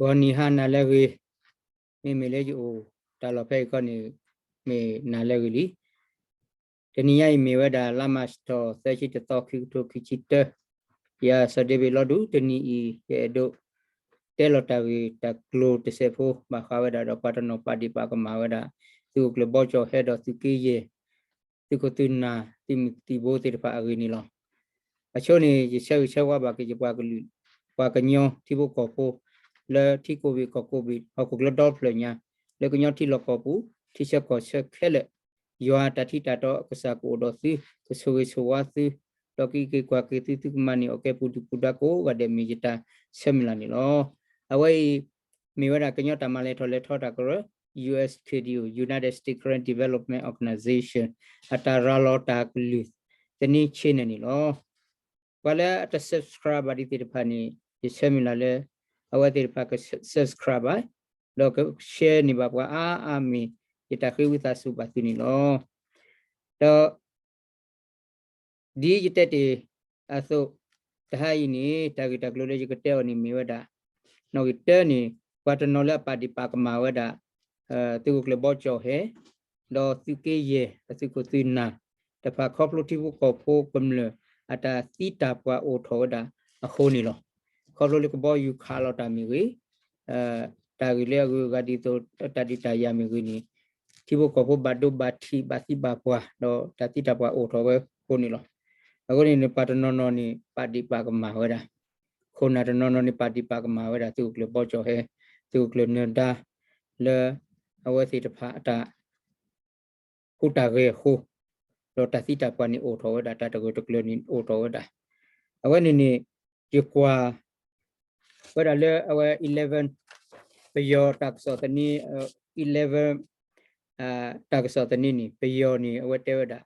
ဂီၤနံၤဟါနၤလၢအဂ့ၤ, မ့မ့ၢ်လၢယအိၣ်တၢ်လီၢ်ဖဲအံၤခီန့ၣ် မ့ၢ်နၤလၢအဂ့ၤလံ. တနံၤညါအံၤမ့ၢ်ဝဲဒၣ်လါမၢ်ၡးထီၣ် သၢဆံတသီ ခံကထိခံဆံတၢ, ယၤစီၤဒ့ဘ့ၣ်လီၤဒူၣ် တနံၤအံၤ ယအဲၣ်ဒိး တဲလီၤတၢ်ဂ့ၢ်တၢ်ကျိၤတစဲးဖိ ဘၣ်ဃးဝဲဒၣ်ဒီးပှၤတနီၤပာ်ဒံးပာ်ကမၣ်ဝဲဒၣ် သုးခိၣ်ကျၢၢ်ဘီကၠီၣ်ဟဲဒီးသုးက့ယဲၢ် သုးခိၣ်သုးနၢ် သုးမုၢ်သံၣ်ဘိသ့ၣ်တဖၣ်အဂ့ၢ်န့ၣ်လီၤ. အဆိန့ၣ် ယဆၢဂ့ၤဆၢဝါဘၣ်က့ၤယပှၤကလုာ် ပှၤကညီထံဖိကီၢ်ဖိ လၢထံကိးဘ့ၣ်ကီၢ်ကိးဘ့ၣ် ဟီၣ်ခိၣ်ချၢဒီဖျၢၣ်ညါ လၢကညီထံလီၢ်ကီၢ်ပူၤ ထံဆၢကီၢ်ဆၢခဲလၢာ်, ယွၤတၢ်ထံတၢ်တီအကစၢ်ကအိၣ်ဒီးသု, ကဆိၣ်ဂ့ၤဆိၣ်ဝါသု, ဒီးကအံးက့ၤကွၢ်က့ၤသု သုကမၤန့ၢ်အီၣ်ကဲပူၤဒုၣ်ပူၤဒါကိးဂၤဒဲး မ့ၢ်ယတၢ်ဆၢမုၢ်လၢ်န့ၣ်လီၤ. အဝဲအံၤ မ့ၢ်ဝဲဒၣ်ကညီတၢ်မၤလဲၤထီၣ်လဲၤထီတၢ်ကရၢ ယူၣ်အၣ်ခ့ၣ်ဒံၣ်အိၣ် United States Karen Development Organization အတၢ်ရၤလီၤတၢ်ကလုၢ်သန့ channel န့ၣ်လီၤ. ပှၤလၢအတ subscribe ဘၣ်ဒံးသ့ၣ်တဖၣ်န့ၣ် ယဆၢမုၢ်လၢ်လၢ အဝဲသ့ၣ်တဖၣ်က subscribe ဘၣ်, ဒီးက share န့ၢ်ဘၣ်ပှၤအါအါမ့ၢ် ယတၢ်ဃ့ဝံသးစူၤဘၣ်သုန့ၣ်လီၤ. ဒီး ဒ်ယတဲတ့ၢ်အသိး တဟါအံၤန့ၣ် တၢ်ဂ့ၢ်တၢ်ကျိၤလၢယကတဲအီၤန့ၣ်မ့ၢ်ဝဲဒၣ် နီၣ်ဂံၢ်တၢန့ၣ် ပှၤတနီၤလၢအပာ်ဒံးပာ်ကမၣ်ဝဲဒၣ် သုးခိၣ်ကျၢၢ်ဘီကၠီၣ်ဟဲ ဒီးသုးက့ယဲၢ်အသုးခိၣ်သုးနၢ်တဖၣ် ခီဖျိထံဖိကီၢ်ဖိကမျၢၢ်အတၢ်သံတၢ်ပှၢ်အိၣ်ထီၣ်ဝဲဒၣ်အဃိန့ၣ်လီၤ. ခီဖျိလၢကဘီယူၤခးလီၤတၢ်မ့ၢ်ဂ့ၤ တၢ်ဂ့ၢ်လၢအဂုၤအဂၤဒ်သိး တၢ်ဒုးတၢ်ယၤမ့ၢ်ဂ့ၤန့ၣ် ထံဖိကီၢ်ဖိဘၣ်ဒိဘၣ်ထံးဘၣ်သံဘၣ်ပှၢ် ဒီးတၢ်သံတၢ်ပှၢ်အိၣ်ထီၣ်ဝဲအဃိန့ၣ်လီၤ. အဃိန့ၣ်န့ၣ် ပှၤတနီၤနီၤန့ၣ် ပာ်ဒံးပာ်ကမၣ်ဝဲဒၣ်, ခိၣ်နၢ်တနီၤနီၤန့ၣ် ပာ်ဒံးပာ်ကမၣ်ဝဲဒၣ် သုးခိၣ်ကျၢၢ်ဘီကၠီၣ်ဟဲ, သုးခိၣ်ကျၢၢ်နၢၤဒါ လၢအဝဲသ့ၣ်တဖၣ်အတၢ် ဟူးတၢ်ဂဲၤအဃိ, ဒီးတၢ်သံတၢ်ပှၢ်န့ၣ်အိၣ်ထီၣ်ဝဲဒၣ်, တၢ်တဂၢၢ်တကျၢၤန့ၣ်အိၣ်ထီၣ်ဝဲဒၣ်. အဝဲန့ၣ်န့ၣ် ယကွၢ်ဝဲဒၣ်လၢအဝဲ eleven ပယီၤတၢ်ကစီၣ်သန့, eleven တၢ်ကစီၣ်သန့န့ၣ် ပယီၤန့ၣ် အဝဲတဲဝဲဒၣ်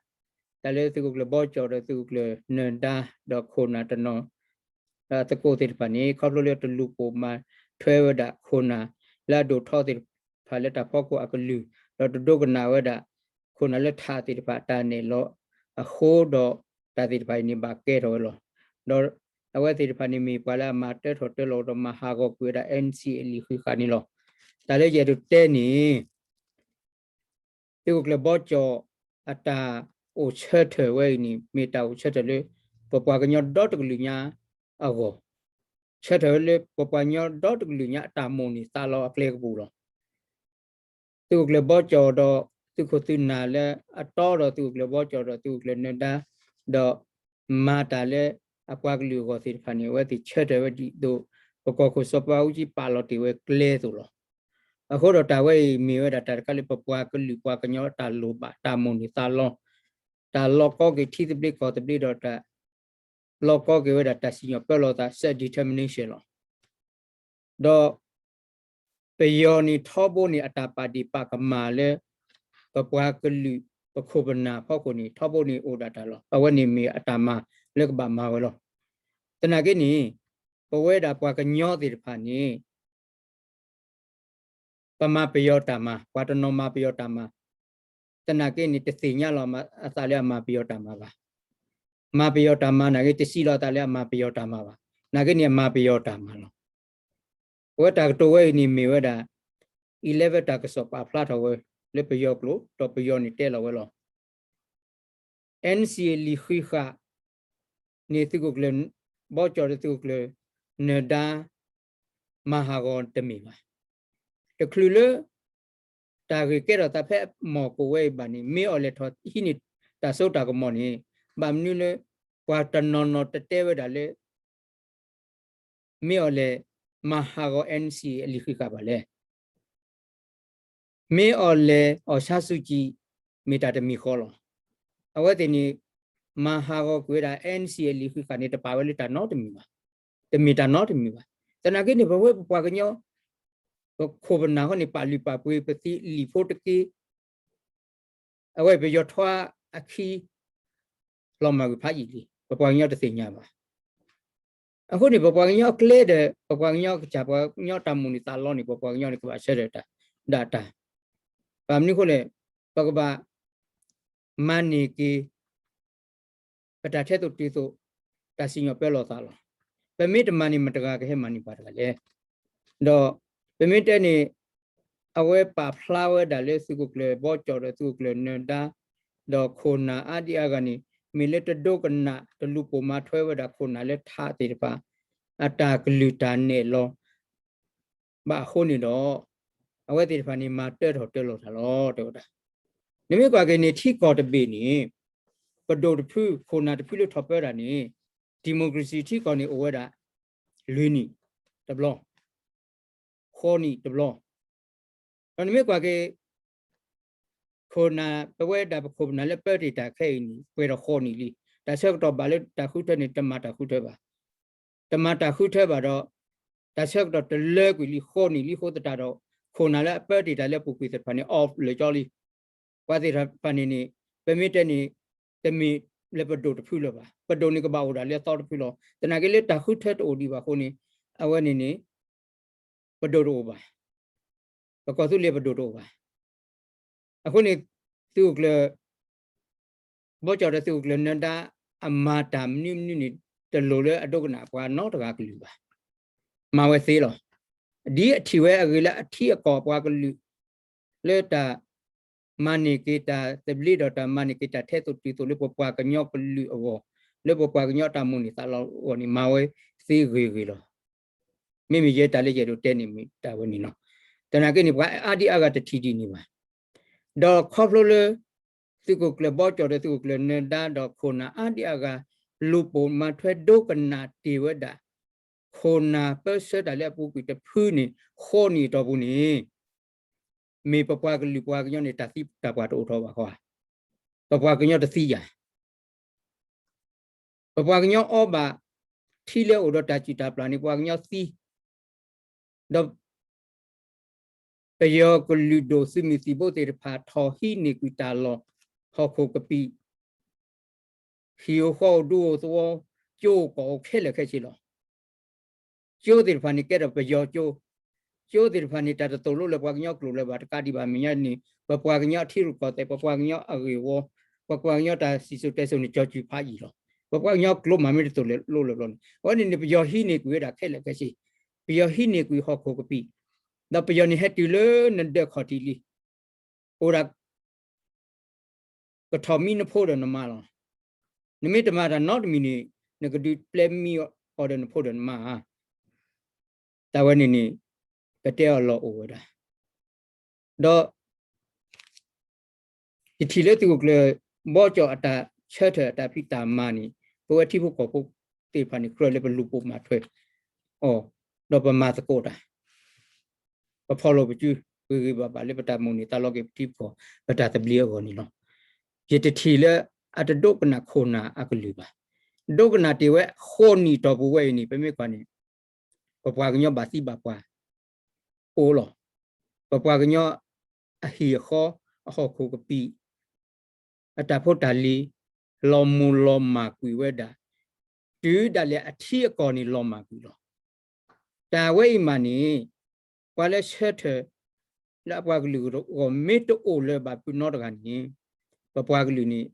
တၢ်လၢသုးခိၣ်ကျၢၢ်ဘီကၠီၣ်ဒီး သုးခိၣ်ကျၢၢ်နၢၤဒါ ဒီးခိၣ်နၢ်တနီၤ သကိးသ့ၣ်တဖၣ်န့ၣ် ခီဖျိလၢတလူၤပိာ်မၤထွဲဝဲဒၣ် ခိၣ်နၢ်လၢအဒိၣ်ထီသ့ၣ်တဖၣ်လၢတၢ်ဖီခိၣ်အကလုၢ်, ဒီးတဒိကနၣ်ဝဲဒၣ် ခိၣ်နၢ်လၢထးသ့ၣ်တဖၣ်အတၢ်နဲၣ်လီၤအဃိဒီး တၢ်သ့ၣ်တဖၣ်အံၤန့ၣ် ဘၣ်ကဲထီၣ်ဝဲလီၤ. ဒီးအဝဲသ့ၣ်တဖၣ်န့ၣ်မ့ၢ်ပှၤလၢအမၤတၢထီၣ်တၢလီၤဒီးမၤဟးဂီၤကွံာ်ဝဲဒၣ် NCA လံာ်ဃံးဃာ်န့ၣ်လီၤ. တၢ်လၢယအဲၣ်ဒိးတဲန့ၣ် သုးခိၣ်ကျၢၢ်ဘီကၠီၣ်အတၢ်အိၣ်ဆၢထၢၣ်ဝဲအံၤန့ၣ် မ့ၢ်တၢ်အိၣ်ဆၢထၢၣ်လၢ ပပှၤကညီဒီတကလုာ်ညါအဂီၢ်, ဆၢထၢၣ်ဝဲလၢပပှၤကညီဒီတကလုာ်ညါအတၢ်မိၣ်န့ၢ်သးလီအကျဲကပူၤလီၤ. သုးခိၣ်ကျၢၢ်ဘီကၠီၣ်ဒီး သုးခိၣ်သုးနၢ်လၢအတီဒီးသုးခိၣ်ကျၢၢ်ဘီကၠီၣ်ဒီးသုးခိၣ်ကျၢၢ်နၢၤဒါ ဒီးမၤတၢ်လၢအပှၤကလုာ်အဂီၢ်သ့ၣ်တဖၣ်န့ၣ် အဝဲသ့ၣ်ဆၢထၢၣ်ဝဲဒ်သိး ပကီၢ်ခိၣ်စီၤပၤအူကၠံပာ်လီၤတ့ၢ်ဝဲကျဲအသိးလီၤ. အဃိဒီးတၢ်ဝဲအံၤမ့ၢ်ဝဲဒၣ်တၢ်တခါလၢပပှၤကလုာ်ပှၤကညီအတၢ်လိၣ်ဘၣ် တၢ်မိၣ်န့ၢ်သးလီ, တၢ်လီၤကီက့ၤထံသဘျ့ကီၢ်သဘျ့ဒီးတၢ် လီၤကီက့ၤဝဲဒၣ်တၢ်စံၣ်ညီၣ်ပၢလီၤသး self determination လီၤ. ဒီးပယီၤန့ၣ်ထီဘိန့ၣ် အတၢ်ပာ်ဒ့ၣ်ပာ်ကမၣ်လၢ ပပှၤကလုာ်ပခိၣ်ပနၢ်ဖီခိၣ်န့ၣ် ထီဘိန့ၣ်အိၣ်ဒၣ်တၢ်လီၤ. အဝဲန့ၣ်မ့ၢ်အတၢ်မၤလၢကဘၣ်မၤဝဲလီၤ. သနာ်က့န့ၣ် ပဝဲဒၣ်ပှၤကညီသ့ၣ်တဖၣ်န့ၣ် ပမၤပယီၤတၢ်မၤ, ပှၤတနီၤမၤပယီၤတၢ်မၤ, သနာ်က့န့ၣ် တသ့ၣ်ညါလီၤအသးလၢအမၤပယီၤတၢ်မၤဘၣ်. မၤပယီၤတၢ်မၤနာ်က့ တစံးလီၤအသးလၢအမၤပယီၤတၢ်မၤဘၣ်. နာ်က့န့ၣ် အမၤပယီၤတၢ်မၤလီၤ. အဝဲတၢ်ကတိၤဝဲအံၤန့ၣ်မ့ၢ်ဝဲဒၣ် eleven တၢ်ကစီၣ်ပာ်ဖျါထီၣ်ဝဲ လၢပယီၤကျိာ် ဒီးပယီၤန့ၣ်တဲလီၤဝဲလီၤ. NCA လံာ်ဃံးဃာ်န့ၣ် သုးခိၣ်ကျၢၢ်ဘီကၠီၣ်ဒီးသုးခိၣ်ကျၢၢ်နၢၤဒါ မၤဟးဂီၤတမ့ၢ်ဘၣ်. တချုးလၢ တၢ်ဂ့ၢ်ကဲထီၣ်သးဖဲအမီၢ်ကိးဝဲအံၤဘၣ်န့ၣ် မ့ၢ်အီၤလဲၤထီၣ်ဟံးန့ၢ်တၢ်စိတၢ်ကမီၤန့ၣ် ဘၣ်မနုၤလၢ ပှၤတနီၤနီၤတတဲဝဲဒၣ်လၢ မ့ၢ်အီၤလဲၤမၤဟးဂီၤ NCA အလံာ်ဃံးဃာ်ဘၣ်လဲၣ်. မ့ၢ်အီၤလဲၤ အောင်ဆန်းစုကြည် မ့ၢ်တၢ်တမံၤဃီလီၤ. အဝဲသ့ၣ်န့ၣ် မၤဟးဂီၤကွံာ်ဝဲဒၣ် NCA အလံာ်ဃံးဃာ်န့ၣ် တပာ်ဝဲလၢတၢ်နီတမံၤဘၣ်, တမ့ၢ်တၢ်နီတမံၤဘၣ်. သနာ်က့န့ၣ် ပဝဲပပှၤကညီ ပခိၣ်ပနၢ်ဃီန့ၣ် ပာ်လုၢ်ပာ်ပှ့ၤ ပသံလံာ်ဖိတက့ၢ် အဝဲပယီၤထွါအခံ လီၤမၢ်ကွံာ်ဖးယံာ်လံ, ပပှၤကညီတသ့ၣ်ညါဘၣ်. အဃိန့ၣ် ပပှၤကညီအကျဲဒီး ပပှၤကညီအကစၢ် ပှၤကညီတၢ်မိၣ်န့ၢ်သးလီန့ၣ် ပပှၤကညီန့ၣ် ကဘၣ်ဆၢထၢၣ်ဒၣ်တၢ်. ဘၣ်မနုၤအဃိလဲၣ်, ပကဘၣ်မၤန့ၢ်က့ၤ ပတၢ်ထဲသိးတုၤသိး တၢ်စံၣ်ညီၣ်ပၢလီၤသးလီၤ. ပမ့ၢ်တမၤန့ၣ် မတဂၤကဟဲမၤန့ၢ်ပှၤတဂၤလဲၣ်. ဒီး ပမ့ၢ်တဲန့ၣ် အဝဲပာ်ဖျါဝဲဒၣ်လၢသုးခိၣ်ကျၢၢ်ဘီကၠီၣ်ဒီးသုးခိၣ်ကျၢၢ်နၢၤဒါ ဒီးခိၣ်နၢ်အါဒံအါဂၤန့ၣ် မ့ၢ်လၢတဒိကနၣ်တလူၤပိာ်မၤထွဲဝဲဒၣ်ခိၣ်နၢ်လၢထးသ့ၣ်တဖၣ် အတၢ်ကလုၢ်တၢ်နဲၣ်လီၤ ဘၣ်အဃိန့ၣ်ဒီး အဝဲသ့ၣ်တဖၣ်န့ၣ် မၤတၢထီၣ်တၢလီၤတၢ်လီၤ တဲဝဲဒၣ်. နမ့ၢ်ကွၢ်က့ၤန့ၣ် ထံကီၢ်တဘ့ၣ်န့ၣ် ပဒိၣ်တဖု ခိၣ်နၢ်တဖုလၢထီၣ်ပၢတၢ်န့ၣ် democracy ထံကီၢ်န့ၣ်အိၣ်ဝဲဒၣ် လွံၢ်နံၣ်တဘျီ, ဃိးနံၣ်တဘျီ. ဒီးနမ့ၢ်ကွၢ်က့ၤ ခိၣ်နၢ် ပဝဲဒၣ်ပခိၣ်ပနၢ်လၢပၢတ့ၢ်တၢ်ခဲအံၤန့ၣ် ပှဲၤဒီးဃိးနံၣ်လံ. တၢ်ဆၢကတီၢ်ဘၣ်လၢတၢ်ဃုထၢန့ၣ် တမၤတၢ်ဃုထၢဘၣ်. တမၤတၢ်ဃုထၢဘၣ်ဒီး တၢ်ဆၢကတီၢ်တလၢကွံာ်လံ ဃိးနံၣ်လံအဃိသတးဒီး ခိၣ်နၢ်လၢအပၢတ့ၢ်တၢ်လၢအပူၤကွံာ်သ့ၣ်တဖၣ်န့ၣ် off လၢာ်ကၠီလံ. ပှၤသ့ၣ်တဖၣ်န့ၣ်န့ၣ် ပမ့ၢ်တဲန့ၣ် တမ့ၢ်လၢပဒိၣ်တဖုလၢၤဘၣ်. ပဒိၣ်န့ၣ်ကဘၣ်အိၣ်ဒၣ်လၢအသီတဖုလီၤ. သနာ်က့လၢတၢ်ဃုထၢတအိၣ်ဒံးဘၣ်အဃိန့ၣ် အဝဲန့ၣ်န့ၣ် ပဒိၣ်တအိၣ်ဘၣ်. ပကီၢ်သူလ့ၤပဒိၣ်တအိၣ်ဘၣ်. အဃိန့ၣ် သုးခိၣ်ကျၢၢ် ဘီကၠီၣ်ဒီးသုးခိၣ်ကျၢၢ်နၢၤဒါ အမၤတၢ်မနုၤမနုၤန့ၣ် တလိၣ်လၢအဒိကနၣ်ပှၤနီတဂၤကလုာ်ဘၣ်. မၤဝဲသ့လီၤ. ဒ်အထံၣ်ဝဲအဂ့ၢ်လၢအထံအကီၢ်ပှၤကလုာ် လၢတၢ် မၤန့ၢ်က့ၤတၢ်သဘျ့ဒီးတၢ်မၤန့ၢ်က့ၤတၢ်ထဲသိးတုၤသိးလၢပပှၤကညီကလုာ်အဂီၢ်, လၢပပှၤကညီတၢ်မိၣ်န့ၢ်သးလီအဂီၢ်န့ၣ် မၤဝဲသ့ဂ့ၤဂ့ၤလီၤ. မ့မ့ၢ်ယဲတၢ်လၢယအဲၣ်ဒိးတဲန့ၣ်မ့ၢ်တၢ်ဝဲန့ၣ်လီၤ. သနာ်က့န့ၣ် ပှၤအါဒံအါဂၤတထံၣ်ဒ်န့ၣ်ဘၣ်. ဒီးခီဖျိလၢ သုးခိၣ်ကျၢၢ်ဘီကၠီၣ်ဒီးသုးခိၣ်ကျၢၢ်နၢၤဒါဒီးခိၣ်နၢ်အါဒံအါဂၤ လူၤပိာ်မၤထွဲဒိကနၣ်တ့ၢ်ဝဲဒၣ် ခိၣ်နၢ်ပၢဆှၢတၢ်လၢအပူၤကွံာ်တဖုန့ၣ် ဃိးနံၣ်အတီၢ်ပူၤန့ၣ် မ့ၢ်ပပှၤကလုာ်ပှၤကညီန့ၣ် တၢ်သံတၢ်ပှၢ်တအိၣ်ထီၣ်ဘၣ်ဃီဧါ. ပပှၤကညီတသံယၤ ပပှၤကညီအီဘၣ် ထံလၢအိၣ်ဒီးတၢ်စုၣ်တၢ်ပျၢ်န့ၣ် ပှၤကညီသံ, ဒီး ပယီၤကလုာ်ဒိၣ်သုးမုၢ်သံၣ်ဘိသ့ၣ်တဖၣ် ထီၣ်ဟံးန့ၢ်ကွံာ်တၢ်လီၢ် ဟီၣ်ခိၣ်ကပံာ် ဟံၣ်ဧိၤဃီဧိၤဒူဧိၤသဝီ ကၠိကီၢ်အိၣ်ခဲလၢာ်ခဲဆ့လီၤ. ကၠိသ့ၣ်တဖၣ်န့ၣ်ကဲထီၣ်ပယီၤကၠိ, ကၠိသ့ၣ်တဖၣ်န့ၣ် တၢ်တသိၣ်လိလၢပှၤကညီကျိာ်လၢၤဘၣ် တကးဒံးဘၣ်မဲာ်ညါန့ၣ် ပပှၤကညီအထံရူၢ်ကီၢ်သဲး ပပှၤကညီအဂ့ၢ်အဝီ, ပပှၤကညီတၢ်စံၣ်စိၤတဲစိၤန့ၣ် ကၠီၤစုၤဖးယံာ်လီၤ. ပပှၤကညီကျိာ်မးမ့ၢ်တသိၣ်လိလၢၤဘျီန့ၣ် အဝဲန့ၣ်န့ၣ် ပယီၤဟံးန့ၢ်ကွံာ်ဝဲဒၣ်ခဲလၢာ်ခဲဆ့, ပယီၤဟံးန့ၢ်ကွံာ်ဟီၣ်ခိၣ်ကပံာ်, ဒီးပယီၤန့ၣ်ဟဲတုၤလၢနဒၢးခီၣ်ထံးလံ, အိၣ်ဒၣ် ကထီၣ်မံနဖိဒီးနမါလီၤ. နမ့ၢ်တမၤတၢ်နီတမံၤန့ၣ် နကဒုးပျဲမံအီၤဒီးနဖိဒီးနမါဧါ. တၢ်ဝဲန့ၣ်န့ၣ် ပတဲအီၤလီၢ်အိၣ်ဝဲဒၣ်. ဒီး ယထံၣ်လၢသုးခိၣ်ကျၢၢ်ဘီကၠီၣ်အတၢ်ဆၢထၢၣ်အတၢ်ဖံးတၢ်မၤန့ၣ် ပဝဲထံဖိကီၢ်ဖိသ့ၣ်တဖၣ်န့ၣ် ကြၢးလၢပလူၤပိာ်မၤထွဲအီၤ, ဒီးပမၤသကိးတၢ် ပဖီၣ်လိာ်ပစု ဂ့ၤဂ့ၤဘၣ်ဘၣ်လၢပတၢ်မိၣ်န့ၢ်သးလီက့ၤပထံပကီၢ် ပတၢ်သဘျ့အဂီၢ်န့ၣ်လီၤ. ယတထံၣ်လၢအတဒိကနၣ်ခိၣ်နၢ်အကလုၢ်ဘၣ်. ဒိကနၣ်တ့ၢ်ဝဲဃိးနံၣ်တီၢ်ပူၤဝဲအံၤန့ၣ် ပမ့ၢ်ကွၢ်န့ၣ် ပပှၤကညီဘၣ်သံဘၣ်ပှၢ်အိၣ်လီၤ. ပပှၤကညီအဟံၣ်အဃီ အဟီၣ်ခိၣ်ကပံာ် အတၢ်ဖိတၢ်လံၤ လီၤမူၤလီၤမၢ်ကွံာ်ဝဲဒၣ် တုၤဒၣ်လဲာ်အထံအကီၢ်န့ၣ်လီၤမၢ်ကွံာ်လီၤ. တၢ်ဝဲအံၤမးန့ၣ် ပှၤလၢဆၢထၢၣ်လၢအပှၤကလုာ်အဂီၢ်မ့ၢ်တအိၣ်လၢၤဘၣ်ဖုးနီတဂၤန့ၣ် ပပှၤကလုာ်န့ၣ်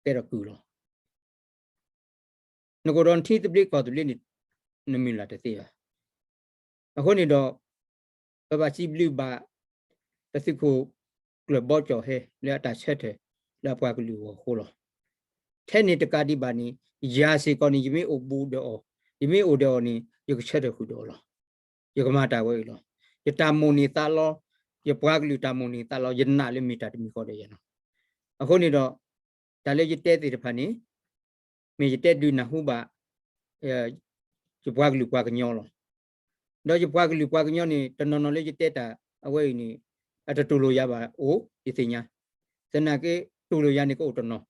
ကဲထီၣ်ကုၢ်လီၤ. နကအိၣ်ဒီးနထံသဘျ့ကီၢ်သဘျ့န့ၣ် နမုၢ်လၢ်တသ့ဘၣ်. အဃိန့ၣ်ဒီး ပဘၣ်စံးဘျုးဘၣ် ပသုးခိၣ်ကျၢၢ်ဘီကၠီၣ်ဟဲလၢအတၢ်ဆၢထၢၣ်လၢအပှၤကလုာ်အဂီၢ်အဃိလီၤ. ထဲန့ၣ်တကးဒံးဘၣ်န့ၣ် ယၤစ့ၢ်ကီးန့ၣ် ယမ့ၢ်အိၣ်ဘူးဒီးအီၤ, ယမ့ၢ်အိၣ်ဒီးအီၤန့ၣ် ယကဆၢထၢၣ်ဃုာ်ဒီးအီၤလီၤ. ယကမၤတၢ်ဝဲအံၤလီၤ. ယတၢ်မိၣ်န့ၢ်သးလီ, ယပှၤကလုာ်တၢ်မိၣ်န့ၢ်သးလီ, ယနာ်လၢမ့ၢ်တၢ်တမံၤဃီဒီးယၤလီၤ. အဃိန့ၣ်ဒီး တၢ်လၢယတဲသ့ၣ်တဖၣ်န့ၣ် မ့ၢ်ယတဲဒုးနၢ်ဟူဘၣ် ယပှၤကလုာ်ပှၤကညီလီၤ. ဒီးယပှၤကလုာ်ပှၤကညီန့ၣ် တနီၤနီၤလၢယတဲတၢ်အဝဲအံၤန့ၣ် အတတူၢ်လိာ်ယၤဘၣ်အိၣ် ယသ့ၣ်ညါ, သနာ်က့ တူၢ်လိာ်ယၤန့ၣ်ကအိၣ်တနီၤ,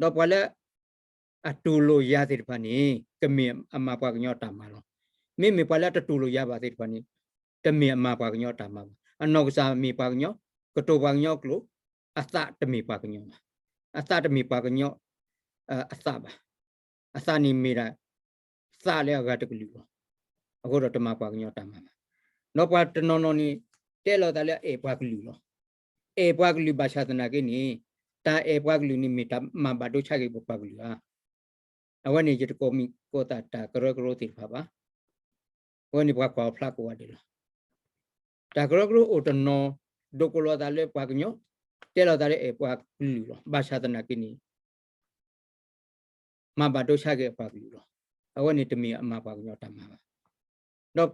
ဒီးပှၤလၢ အတူၢ်လိာ်ယၤသ့ၣ်တဖၣ်န့ၣ် ကမ့ၢ်အမၤပှၤကညီအတၢ်မၤလီၤ. မ့မ့ၢ်ပှၤလၢအတတူၢ်လိာ်ယၤဘၣ်သ့ၣ်တဖၣ်န့ၣ် တမ့ၢ်အမၤပှၤကညီအတၢ်မၤဘၣ်. အနီၢ်ကစၢ်မ့ၢ်ပှၤကညီ, ကတိၤပှၤကညီအကျိာ်, အသးတမ့ၢ်ပှၤကညီဘၣ်. အသးတမ့ၢ်ပှၤကညီ အသးဘၣ်. အသးန့ၣ်မ့ၢ်ဒၣ် သးလၢအဂၤတကလုာ်လီၤ. အဃိဒီးတမၤပှၤကညီတၢ်မၤဘၣ်. ဒီးပှၤတနီၤနီၤန့ၣ် တဲလီၤသးလၢအအဲၣ်ပှၤကလုာ်လီၤ. အဲၣ်ပှၤကလုာ်ဘၣ်ဆၣ်သနာ်က့န့ၣ် တၢ်အဲၣ်ပှၤကလုာ်န့ၣ်မ့ၢ်တၢ်မၤဘၣ်ဒိဆါက့ၤပပှၤကလုာ်ဧါ. အဝဲန့ၣ်ယတကိးမံၤကိးသးတၢ်ကရၢကရိသ့ၣ်တဖၣ်ဘၣ်. အဝဲန့ၣ်ပှၤကွၢ်အီၤဖျါကိးဂၤဒဲးလီၤ. တၢ်ကရၢကရိအိၣ်တနီၤ ဒိးကိးလီၤသးလၢပှၤကညီ, တဲလီၤသးလၢအဲၣ်ပှၤကလုာ်လီၤ. ဘၣ်ဆၣ်သနာ်က့န့ၣ် မၤဘၣ်ဒိဆါက့ၤအပှၤကလုာ်လီၤ. အဝဲန့ၣ်တမ့ၢ်အမၤပှၤကညီတၢ်မၤဘၣ်. ဒီး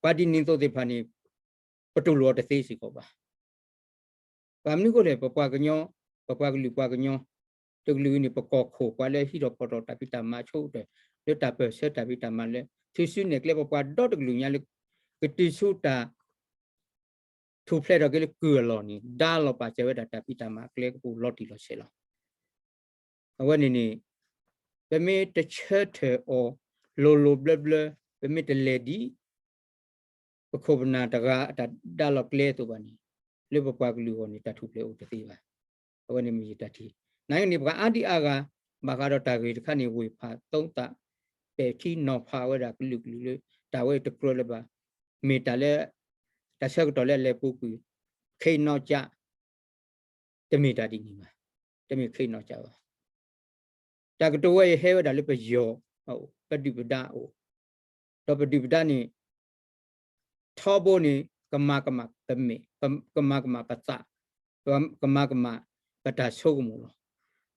ပှၤဒ်န့ၣ်အသိးသ့ၣ်တဖၣ်န့ၣ် ပတူၢ်လိာ်အီၤတသ့စ့ၢ်ကီးဘၣ်. ဘၣ်မနုၤအဃိလဲၣ်, ပပှၤကညီ, ပပှၤကလုာ်ပှၤကညီ တကလုာ်အံၤန့ၣ် ပကီၢ်ခိၣ်ပှၤလၢဟံးထီၣ်ဖီၣ်ထီၣ်တၢ်ဖံးတၢ်မၤအဆိကတၢၢ် လၢတၢ်ပၢၢ်ဆၢတၢ်ဖံးတၢ်မၤလၢ ထူၣ်စုနဲၣ်ကျဲ ပပှၤဒီတကလုာ်ညါလၢ ကတုၤဆူတၢ် ထူၣ်ဖျဲးထီၣ်က့ၤလၢကုၢ်အလီၢ်န့ၣ် ဒါလီၤပာ်စၢၤဝဲဒၣ်တၢ်ဖံးတၢ်မၤအကျဲကပူၤလီၤတံၢ်လီၤဆဲးလီၤ. အဝဲန့ၣ်န့ၣ် ပမ့ၢ်တဆၢထၢၣ်အီၤလိၤလိၤဘျၢဘျၢ, ပမ့ၢ်တလဲၤဒ် ပခိၣ်ပနၢ်တဂၤအတၢ်ဒါလီၤကျဲအသိးဘၣ်န့ၣ် လၢပပှၤကလုာ်အဂီၢ်န့ၣ် တၢ်ထူၣ်ဖျဲးအိၣ်တသ့ဘၣ်. အဝဲန့ၣ်မ့ၢ်ယတၢ်ထံၣ်. နာ်က့န့ၣ် ပှၤအါဒံအါဂၤ ဘၣ်ဃးဒီးတၢ်ဂ့ၢ်တခါန့ၣ် ဝ့ၢ်ဖးသုံးသပ် ပဲာ်ထံနီၤဖးဝဲဒၣ်ကလုာ်ကလုာ်လၢ တၢ်ဝဲတကြၢးလၢၤဘၣ်. မ့ၢ်တၢ်လၢ တၢ်ဆၢကတီၢ်လၢအလဲၤပူၤကွံာ် ခဲအံၤနီၢ်ကၠး တမ့ၢ်တၢ်ဒ်န့ၣ်ဘၣ်. တမ့ၢ်ခဲအံၤနီၢ်ကၠးဘၣ်. တၢ်ကတိၤဝဲအံၤဟဲဝဲဒၣ်လၢပယီၤ ပဒုၣ်ပဒါအအိၣ်, ဒီးပဒုၣ်ပဒါန့ၣ် ထီဘိန့ၣ် ကမၤကမၣ်ပမဲာ်, ကမၤကမၣ်ပသး, ကမၤကမၣ်ပတၢ်ဆိကမိၣ်လီၤ.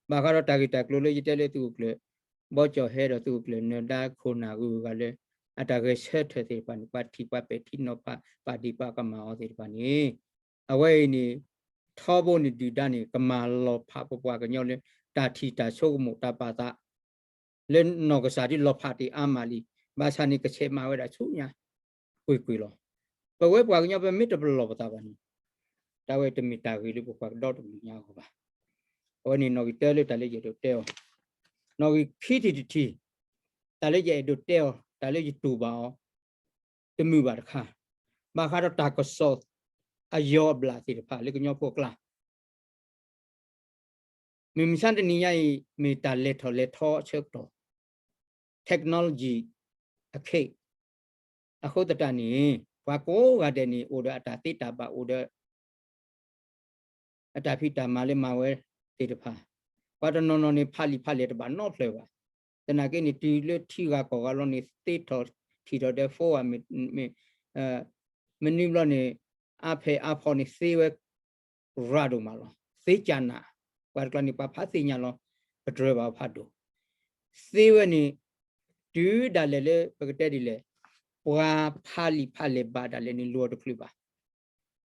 ဘၣ်ဃးဒီးတၢ်ဂ့ၢ်တၢ်ကျိၤလၢယတဲလၢသုးခိၣ်ကျၢၢ် ဘီကၠီၣ်ဟဲဒီးသုးခိၣ်ကျၢၢ်နၢၤဒါခိၣ်နၢ်ဂုၤဂၤလၢ အတၢ်ဂဲၤဆၢထၢၣ်သ့ၣ်တဖၣ်န့ၣ် ပှၤထံၣ်ပှၤပဲာ်ထံနီၤဖး ပာ်ဒံးပာ်ကမၣ်အီၤသ့ၣ်တဖၣ်န့ၣ် အဝဲအံၤန့ၣ် ထီဘိန့ၣ်ဒုၣ်ဒါန့ၣ် ကမၤလီၤဖးပပှၤကညီလၢ တၢ်ထံၣ်တၢ်ဆိကမိၣ်တၢ်ပာ်သး လၢနီၢ်ကစၢ်ဒ်လီၤဖးတ့ၢ်အါမးလံ, ဘၣ်ဆၣ်န့ၣ်ကဆဲးမၤဝဲဒၣ်ဆူညါ ကွ့ၢ်ကွ့ၢ်လီၤ. ပဝဲပှၤကညီပမ့ၢ်တပလီၢ်ပသးဘၣ်န့ၣ် တၢ်ဝဲတမ့ၢ်တၢ်ဂ့ၤလၢပပှၤကဒီတကလုာ်ညါအဂီၢ်ဘၣ်. အဝဲန့ၣ်နီၣ်ဂံၢ်တၢလၢတၢ်လၢယအဲၣ်ဒိးတဲအီၤ, နီၣ်ဂံၢ်ခံထံၣ်တထံၣ်, တၢ်လၢယအဲၣ်ဒိးတဲအီၤ တၢ်လၢယတူၢ်ဘၣ်အီၤ တမုာ်ဘၣ်တခါ, ဘၣ်ဃးဒီးတၢ်ကစီၣ်အယီၤအဘျၣ်သ့ၣ်တဖၣ်လၢကညီဖိအကျါ မုၢ်မဆါတနံၤညါအံၤ မ့ၢ်တၢ်လဲၤထီၣ်လဲၤထီအဆၢကတီၢ် technology အခ့ အဃိသတးန့ၣ် ပှၤကိးဂၤဒဲးန့ၣ် အိၣ်ဒီးအတၢ်သ့တၢ်ဘၣ် အိၣ်ဒီး အတၢ်ဖံးတၢ်မၤလၢမၤဝဲသ့ၣ်တဖၣ်, ပှၤတနီၤနီၤန့ၣ် ဖးလံာ်ဖးလဲၢ်တဘၣ်နီတဖျၢၣ်ဘၣ်. သနာ်က့န့ၣ် တုၤလၢထံဂၤကီၢ်ဂၤလီၤန့ၣ် သ့ထီၣ်ထံၣ်ထီၣ်ဒီး phone မ့ၢ် မနုၤဘျီန့ၣ် iPad iPhone န့ၣ်သ့ဝဲ ရၤဒိၣ်မးလီၤ. သ့ကၢ်နး, ပှၤတကျါန့ၣ် ပှၤဖးသ့ၣ်ညါလီၤ, ပတြၢၤဘၣ်အီၤဖးဒိၣ်. သ့ဝဲန့ၣ် တုၤဒၣ်လဲာ်လၢပကတဲဒ်လဲၣ်, ပှၤဖးလံာ်ဖးလဲၢ်ဘၣ်ဒၣ်လဲာ်န့ၣ် လိၤအီၤတချုးဘၣ်.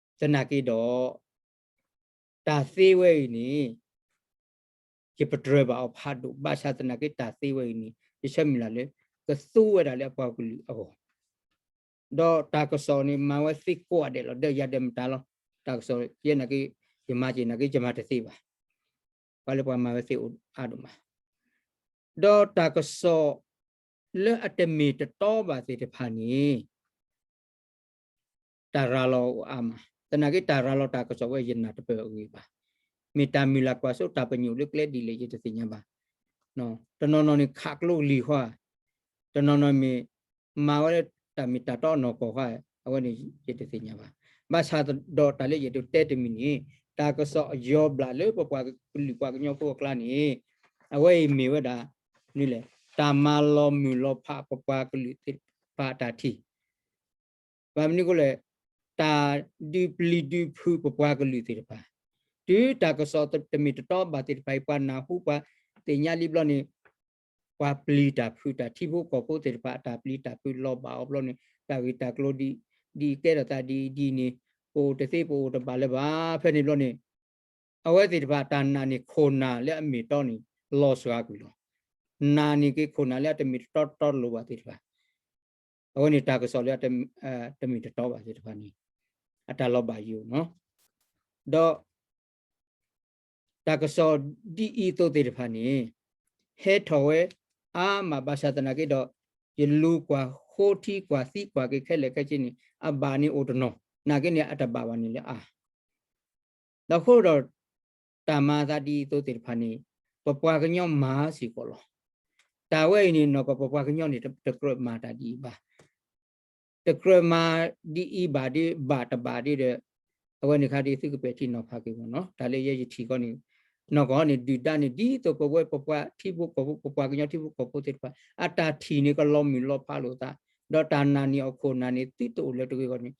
သနာ်က့ဒီး တၢ်သ့ဝဲအံၤန့ၣ် ယပတြၢၤဘၣ်အီၤဖးဒိၣ် ဘၣ်ဆၣ်သနာ်က့တၢ်သ့ဝဲအံၤန့ၣ် ယဆၢမုၢ်လၢ်လၢ ကသူဝဲဒၣ်လၢအပှၤကလုာ်အဂီၢ် ဒီးတၢ်ကစီၣ်န့ၣ် မၤဝဲသ့ကိးဂၤဒဲးလီၤ, ဒီးယၤဒီးမတၤလီၤ. တၢ်ကစီၣ်ယဲနာ်က့ ယမၤက့ၤနာ်က့ ယမၤတသ့ဘၣ်. ပှၤလၢပှၤမၤဝဲသ့အိၣ်အါဒိၣ်မး. ဒီးတၢ်ကစီၣ်လၢအတမ့ၢ်တတီဘၣ်သ့ၣ်တဖၣ်န့ၣ် တၢ်ရၤလီၤအိၣ်အါမး, သနာ်က့တၢ်ရၤလီၤတၢ်ကစီၣ်ဝဲယနာ်တပၢၢ်အဂ့ၢ်ဘၣ်. မ့ၢ်တၢ်မုၢ်လၢ်ကွၢ်စိတၢ်ပညိၣ်လၢကျဲဒ်လဲၣ်ယတသ့ၣ်ညါဘၣ်. တနီၤနီၤန့ၣ်ခးကျိလံၤဃီ, တနီၤနီၤမ့ၢ် မၤဝဲလၢတၢ်မ့ၢ်တၢ်တီအနီၢ်ကီၢ်ဃီ, အဝဲန့ၣ်ယတသ့ၣ်ညါဘၣ်. ဘၣ်ဆၣ်ဒီးတၢ်လၢယအဲၣ်ဒိးတဲတမံၤန့ၣ် တၢ်ကစီၣ်အယီၤဘျၣ်လၢပပှၤကလုာ်ပှၤကညီဖိအကျါန့ၣ် အဝဲအံၤမ့ၢ်ဝဲဒၣ် မနုၤလဲၣ်, တၢ်မၤလီၤမုၢ်လီၤဖးပပှၤကလုာ်သ့ၣ်တဖၣ်အတၢ်ထံၣ် ဘၣ်မနုၤအဃိလဲၣ်, တၢ်ဒုးပျံၤဒုးဖုးပပှၤကလုာ်သ့ၣ်တဖၣ်, တုၤတၢ်ကစီၣ်တမ့ၢ်တတီဘၣ်သ့ၣ်တဖၣ်အံၤ ပှၤနၢ်ဟူပှၤသ့ၣ်ညါလံဘျီန့ၣ် ပှၤပျံၤတၢ်ဖုးတၢ် ထံဖိကီၢ်ဖိသ့ၣ်တဖၣ် အတၢ်ပျံၤတၢ်ဖုးလီၤဘၣ်အီၤဘျီန့ၣ် တၢ်ဂ့ၢ်တၢ်ကျိၤဒ်အံၤ ကဲထီၣ်သးဒ်အံၤဒ်အံၤန့ၣ် ပအိၣ်တသ့ပအိၣ်တဘၣ်လၢၤဘၣ်. ဖဲန့ၣ်ဘျီန့ၣ် အဝဲသ့ၣ်တဖၣ်တၢ်နာ်န့ၢ်ခိၣ်နၢ်လၢအမ့ၢ်အတီန့ၣ် လီၤစှၤကွံာ်လီၤ. နာ်န့ၢ်က့ၤခိၣ်နၢ်လၢအတမ့ၢ်တတီတတီလိၤဘၣ်သ့ၣ်တဖၣ် အဝဲန့ၣ်တၢ်ကစီၣ်လၢ တမ့ၢ်တတီဘၣ်သ့ၣ်တဖၣ်န့ၣ် အတၢ်လီၤဘၣ်ယိၣ်နီၤ. ဒီး တၢ်ကစီၣ်ဒ်အံၤအသိးသ့ၣ်တဖၣ်န့ၣ် ဟဲထီၣ်ဝဲအါမး ဘၣ်ဆၣ်သနာ်က့ဒီး ယလူၤကွၢ်ဃိထံကွၢ်သံကွၢ်က့ၤခဲလၢာ်ခဲဆ့န့ၣ် အဘၣ်န့ၣ်အိၣ်တနီၤ နာ်က့န့ၣ် အတဘၣ်ဘၣ်န့ၣ်လၢအါ ဒီးအဃိဒီး တၢ်မၤအသးဒ်အံၤအသိးသ့ၣ်တဖၣ်န့ၣ် ပပှၤကညီမၤစ့ၢ်ကီးလီၤ. တၢ်ဝဲအံၤန့ၣ် နီၢ်ကီၢ်ပပှၤကညီန့ၣ် တကြၢးမၤတၢ်ဒ်အံၤဘၣ်. တကြၢးမၤဒ်အံၤဘၣ်ဒ် ဘၣ်တဘၣ်ဒ်ဒီး အဝဲန့ၣ်ခါဒ်သုကပဲာ်ထံနီၤဖးက့ၤမ့ၢ်နီၤ တၢ်လၢယဲယထံၣ်ဃီန့ၣ် နီၢ်ကီၢ်န့ၣ် ဒုၣ်ဒါန့ၣ် ဒ်သိးပဝဲပပှၤထံဖိကီၢ်ဖိ ပပှၤကညီထံဖိကီၢ်ဖိသ့ၣ်တဖၣ် အတၢ်ထံၣ်န့ၣ် ကလီၤမုၢ်လီၤဖးလိာ်သး ဒီးတၢ်နာ်န့ၢ်အီၤခိၣ်နၢ်န့ၣ် သုတအိၣ်လၢၤတဂ့ၤဃီန့ၣ်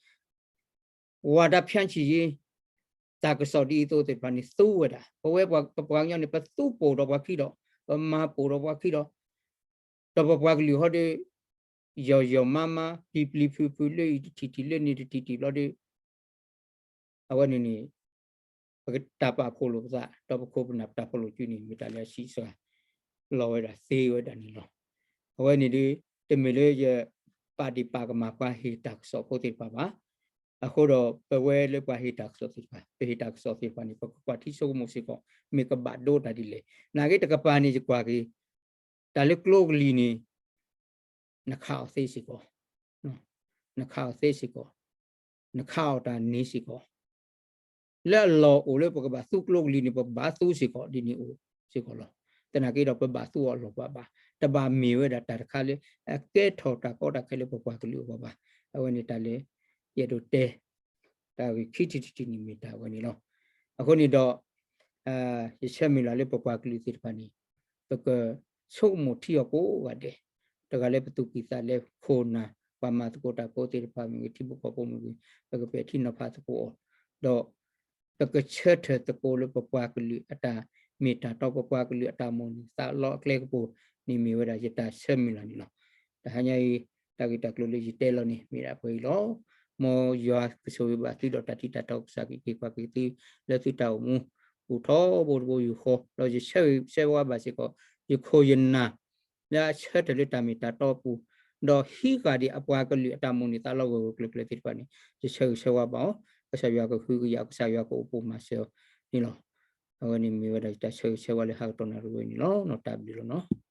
ဝၤတၢ်ဖၠၣ်ဆံးယ့ တၢ်ကစီၣ်ဒ်အံၤအသိးသ့ၣ်တဖၣ်န့ၣ် သူဝဲဒၣ် ပဝဲပပှၤကညီန့ၣ် ပသူပိာ်ဒီးပှၤခံဒီး ပမၤပိာ်ဒီးပှၤခံဒီး ဒီးပပှၤကလုာ်ဟီဒီး ယီၤယီၤမါမါ ပျံၤပျံၤဖုးဖုး လၢအံၤတထံၣ်ထံၣ် လၢန့ၣ်တထံၣ်ထံၣ်ဘျီဒီး အဝဲန့ၣ်န့ၣ် ပကတၢ်ပာ်ဖှိၣ်လိာ်ပသး ဒီးပခိၣ်ပနၢ်ပတၢ်ဖီၣ်လိာ်စုန့ၣ် မ့ၢ်တၢ်လၢအဆံးစှၤ လီၤဝဲဒၣ်သ့ဝဲဒၣ်န့ၣ်လီၤ. အဝဲန့ၣ်ဒီး တမ့ၢ်လၢယပာ်ဒံးပာ်ကမၣ်ပှၤဟ့ၣ်တၢ်ကစီၣ်ဖိသ့ၣ်တဖၣ်ဘၣ်. အဃိဒီးပဝဲလၢပှၤဟ့ၣ်တၢ်ကစီၣ်သ့ၣ်တဖၣ် ပဟ့ၣ်တၢ်ကစီၣ်သ့ၣ်တဖၣ်န့ၣ် ပကကွၢ်ထံဆိကမိၣ်စ့ၢ်ကီး မ့ၢ်ကဘၣ်ဒိတၢ်ဒ်လဲၣ်. နာ်က့တကပၤန့ၣ် ယကွၢ်က့ၤ တၢ်လၢကျိကလံၤန့ၣ် နခးအီၤသ့စ့ၢ်ကီး, နခးအီၤသ့စ့ၢ်ကီး, နခးအီၤတၢ်န့ၣ်စ့ၢ်ကီး, လၢအလီၢ်အိၣ်လၢပကဘၣ်သူကျိကလံၤန့ၣ် ပဘၣ်သူစ့ၢ်ကီး ဒ်န့ၣ်အိၣ်စ့ၢ်ကီးလီၤ. သနာ်က့ဒီး ပဘၣ်သူအီၤအလီၢ်ဘၣ်ဘၣ်, တဘၣ်မ့ၢ်ဝဲဒၣ်တၢ်တခါလၢ အကဲထီၣ်တၢ်ကီတၢ်ခဲလၢပပှၤကလုာ်အဂီၢ်ဘၣ်. အဝဲန့ၣ်တၢ်လၢ ယအဲၣ်ဒိးတဲ တၢ်ဂ့ၢ်ခံထံၣ်တထံၣ်န့ၣ်မ့ၢ်တၢ်ဝဲန့ၣ်လီၤ. အဃိန့ၣ်ဒီး ယဆၢမုၢ်လၢ်လၢပပှၤကလုာ်သ့ၣ်တဖၣ်န့ၣ် ပကဆိကမိၣ်ထံအီၤကိးဂၤဒဲး, တဂၤလၢပသူၣ်ကံၢ်သးလဲ ခိၣ်နၢ် ပှၤမၤသကိးတၢ်ဖိသ့ၣ်တဖၣ်မ့ၢ်ဂ့ၤ ထံဖိကီၢ်ဖိမ့ၢ်ဂ့ၤ ပကပဲာ်ထံနီၤဖးသကိးအီၤ, ဒီး ပကဆၢထၢၣ်သကိးလၢပပှၤကလုာ်အတၢ်မ့ၢ်တၢ်တီ ပပှၤကလုာ်အတၢ်မိၣ်န့ၢ်သးလီအကျဲကပူၤန့ၣ်မ့ၢ်ဝဲဒၣ်ယတၢ်ဆၢမုၢ်လၢ်န့ၣ်လီၤ. တဟါညါအံၤ တၢ်ဂ့ၢ်တၢ်ကျိၤလၢယတဲလီၤန့ၣ် မ့ၢ်ဒၣ်ပှဲၤအံၤလီၤ. မ်ယွၤကဆိၣ်ဂ့ၤဘၣ်သုဒီးတၢ်ထံၣ်တၢ်တီကစၢ်က့ၤက့ၤကွၢ်က့ၤသု လၢသုတၢ်အိၣ်မူ ပူၤထီဘိတဘိယူၢ်ဃီ ဒီးယဆၢဂ့ၤဆၢဝါဘၣ်စ့ၢ်ကီး ယခိၣ်ယနၢ် လၢအဆၢထၢၣ်လၢတၢ်မ့ၢ်တၢ်တီအပူၤ, ဒီးဟံးဃာ်ဒံးအပှၤကလုာ်အတၢ်မိၣ်န့ၢ်သးလီဂၢၢ်ဂၢၢ်ကျၢၤကျၢၤသ့ၣ်တဖၣ်န့ၣ် ယဆၢဂ့ၤဆၢဝါဘၣ်အီၤ, ကစၢ်ယွၤကဟုကယာ် ကစၢ်ယွၤကအိၣ်ပိၢ်မၤစၢၤအီၤန့ၣ်လီၤ. အဝဲန့ၣ်မ့ၢ်ဝဲဒၣ်ယတၢ်ဆၢဂ့ၤဆၢဝါလၢဟးကတီၢ်နၣ်ရံၣ်ဝဲန့ၣ်လီၤ. တၢ်ဘျုးလီၤနီၤ.